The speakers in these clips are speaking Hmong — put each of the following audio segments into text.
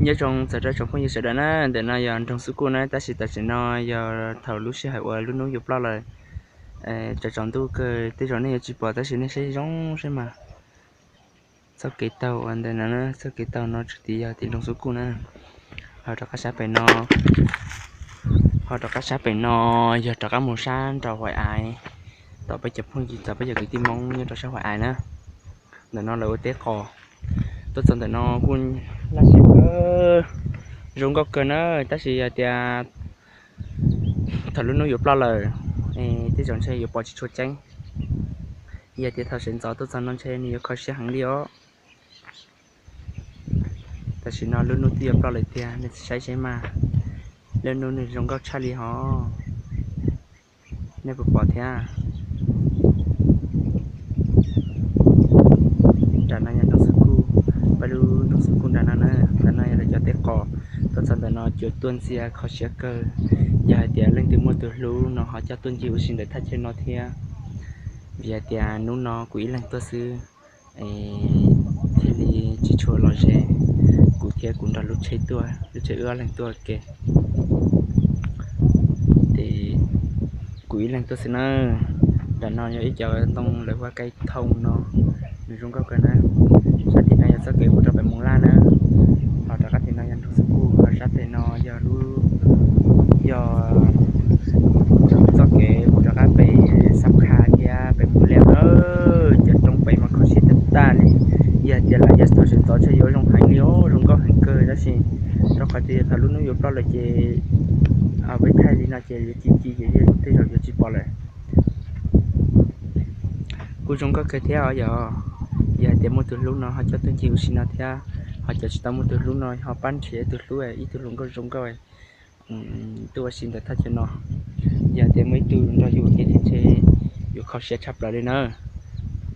Nyob zoo txog rau tsoom phooj ywg sawv daws na, ntawm no yog nroog Xub Kuj na, tab sis tam sim no yog thaum lub sij hawm uas lub hnub yuav ploj lawm, tsaus tsaus ntuj kawg, tej zaum nej yuav tsis pom tab sis nej saib zoo saib mas. Txoj kev taug uas ntawm no, txoj kev taug no tsis tas yog tim nroog Xub Kuj na. Ho rov qab sab pem no, ho rov qab sab pem no yog rov qab mus sab nraum Huaim Ais, tom peb cov phooj ywg, tom peb cov kwv tij Hmoob nyob rau sab Huaim Ais na. Ntawm no lawv ua teb qos, tuaj txog ntawm no kuj laj siab kawg, zoo nkauj kawg na, tab sis yog tias thaum lub hnub yuav ploj lawm, tej zaum ntshe yuav pom tsis tshua tseeb. Yog tias thaum sawv ntxov tuaj txog no ntshe nws yuav kho siab heev li os. Tam sim no lub hnub twb yuav ploj lawm tiag, nej saib saib mas, lub hnub nws zoo nkauj tshaj li hos. Nej puas pom thiab? Nram no yog nroog Xub Kuj, peb lub nroog Xub Kuj nram no na, ntawm no yog lawv cov teb qos, tuaj txog ntawm no cuav tuaj ntxias kho siab kawg. Yog hais tias leej twg muaj tus hlub no ho coj tuaj ncig ua si ntawm thaj chaw no thiab, vim hais tias hnub no kuv ib leeg tuaj xwb, thiaj li tsis tshua lom zem, kuv thiab kuv nrog lub tsheb tuaj, lub tsheb wb ob leeg tuaj ua ke. Ces kuv ib leeg tuaj xwb na. Nram no yog ib co ntoo lawv hu ua Kaij Thoo no, nws zoo nkauj kawg na. Sab tim no yog txoj kev mus rau pem Moos Laj na, ho rov qab tim no yog nroog Xub Kuj, ho sab tim no yog lub, yog txoj kev mus rov qab pem Xab Kha thiab pem Moos Laj na. Cov roob pem mas kho siab tag tag li. Yog tias lam yog thaum sawv ntxov ntshe yuav zoo heev li os, zoo nkauj heev kawg tab sis rau qhov tias thaum lub hnub yuav ploj lawm ces peb thaij li no ces yuav ci ci ces tej zaum yuav tsis pom lawm. Kuj zoo nkauj kawg thiab os yog, yog hais tias muaj tus hlub no ho coj tuaj ncig ua si no thiab, ho cov tsis tau muaj tus hlub no ho pab nrhiav tus hlub ib tug hluas nkauj zoo nkauj tuaj ua si ntawm thaj chaw no. Yog tias muaj ib tug nrog yus ua ke thiab ntshe yuav kho siab tshaj plaws li na.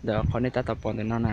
Ntawm qhov nej tab tom pom ntawm no na,